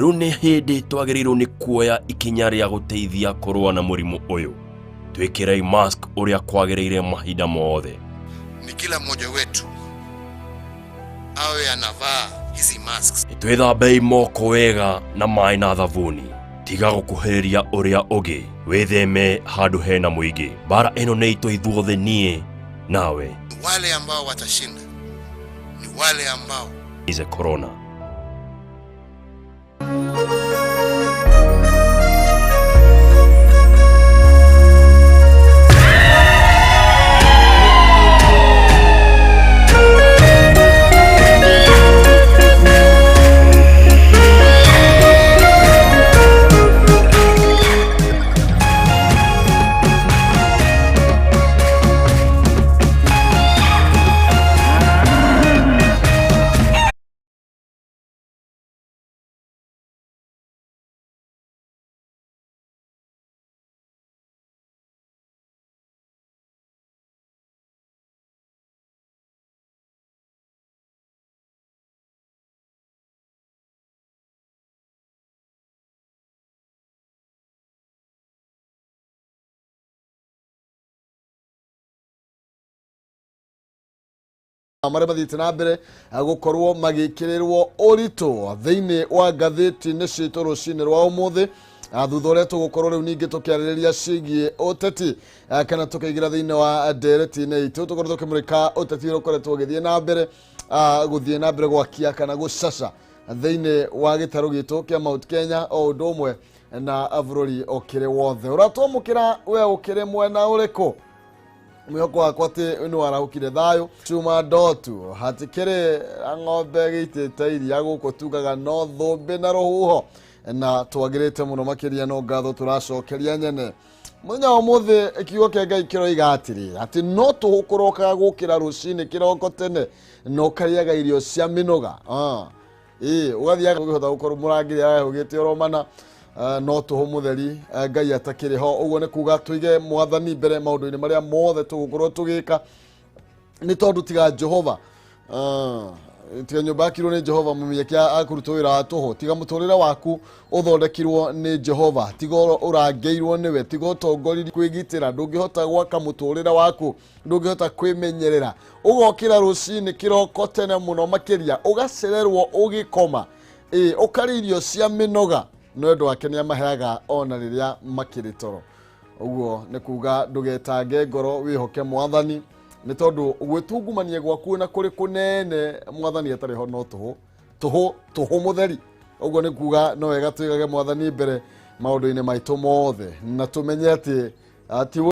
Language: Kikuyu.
Rĩu nĩ hĩndĩ twagĩrĩirwo nĩ kuoya ikinya rĩa gũteithia kũrũa na mũrimũ ũyũ. Twĩkĩrei mask ũrĩa kwagĩrĩire mahinda mothe. Ni kila mmoja wetu awe anavaa hizi masks. Twĩthambei moko wega na maĩ na thabuni. Tiga gũkuhĩrĩria ũrĩa ũngĩ, wĩtheme handũ hena mũingĩ. Mbara ĩno nĩ itũ ithuothe, niĩ nawe. Wale ambao watashinda ni wale ambao Ize corona. Marĩa mathiĩte na mbere gũkorwo magĩkĩrĩrwo ũritũ thĩinĩ wa ngathĩti-inĩ citũ rũcinĩ rwa ũmũthĩ, thutha ũrĩa tũgũkorwo rĩu ningĩ tũkĩarĩrĩria ciĩgiĩ ũteti, kana tũkĩingĩra thĩinĩ wa ndereti-inĩ itũ, tũkorwo tũkĩmũrĩka ũteti ũrĩa ũkoretwo ũgĩthiĩ na mbere, gũthiĩ na mbere gwakia kana gũcaca thĩinĩ wa gĩtarũ gitũ kĩa Mount Kenya o ũndũ ũmwe na bũrũri ũkĩrĩ wothe. Ũratwamũkĩra we ũkĩrĩ mwena ũrĩkũ? Mwĩhoko wakwa atĩ nĩ warahũkire thayũ. Cuma ndotu hatikĩrĩ ng'ombe gĩitĩte iria gũkũ tugaga no thũmbĩ na rũhuho, na twagĩrĩte mũno makĩria, no ngatho tũracokeria nyene. Mũthenya wa ũmũthĩ kiugo kĩa Ngai kĩroiga atĩrĩ, atĩ no tũhũkũrokaga gũkĩra rũcinĩ kĩroko tene na ũkarĩaga irio cia mĩnoga. Ĩĩ, ũgathiaga ũkĩhota gũkorwo mũrangĩri arahũgĩte oromana, no tũhũ mũtheri, Ngai atakĩrĩ ho. Ũguo nĩ kuga tũige mwathani mbere maũndũ-inĩ marĩa mothe tũgũkorwo tũgĩka, nĩ tondũ tiga Jehova, tiga nyũmba yakirwo nĩ Jehova mũmĩake akũrutwo wĩra wa tũhũ, tiga mũtũrĩre waku ũthondekirwo nĩ Jehova, tiga ũrangĩirwo nĩwe, tiga ũtongoririe kwĩgitĩra, ndũngĩhota gwaka mũtũrĩre waku, ndũngĩhota kwĩmenyerera. Ũgokĩra rũcinĩ kĩroko tene mũno makĩria, ũgacererwo ũgĩkoma, ĩĩ, ũkarĩa irio cia mĩnoga, no ũndũ wake nĩ amaheaga ona rĩrĩa makĩrĩ toro. Ũguo nĩ kuga ndũgetange ngoro, wĩhoke mwathani, nĩ tondũ gwĩtungumania gwaku na kũrĩ kũnene mwathani atarĩ ho no tũhũ tũhũ tũhũ mũtheri. Ũguo nĩ kuga no wega tũigage mwathani mbere maũndũ-inĩ maitũ mothe, na tũmenye atĩ ti